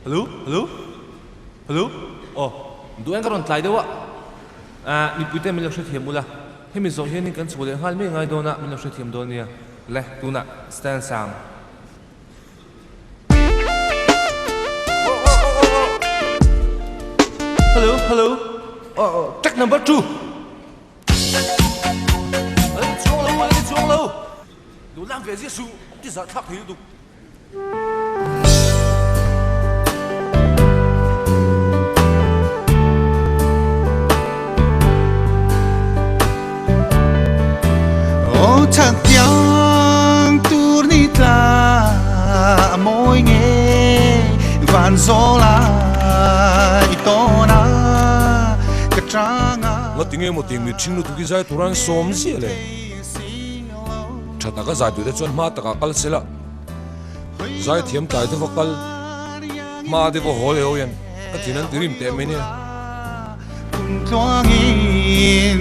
Hello hello hello aw duh en ka rawn tlai deuh a ah mipuite min lo hrethiam ula hemi zawh hianin kan chhuah leh nghal mai ngai dawn a min lo hrethiam dawn nia le tunah stand sang. Hello hello aw aw track number 2 An chuang lo an chuang lo lo lang ve zia su ti zah thlak thei lutuk. Aw chaktiang tur ni tla a mawi nge van zawl ai tawn a ka chang a. Ngatinge maw ting mit hring lutuk hi zai tur an sawm ziah le. Tha taka zai duhte chuan hma takah kal sela, zai thiam tlai te va kal, hma te va haw leh ho hian ka thin an ti rim teh mai nia. Kum tluangin.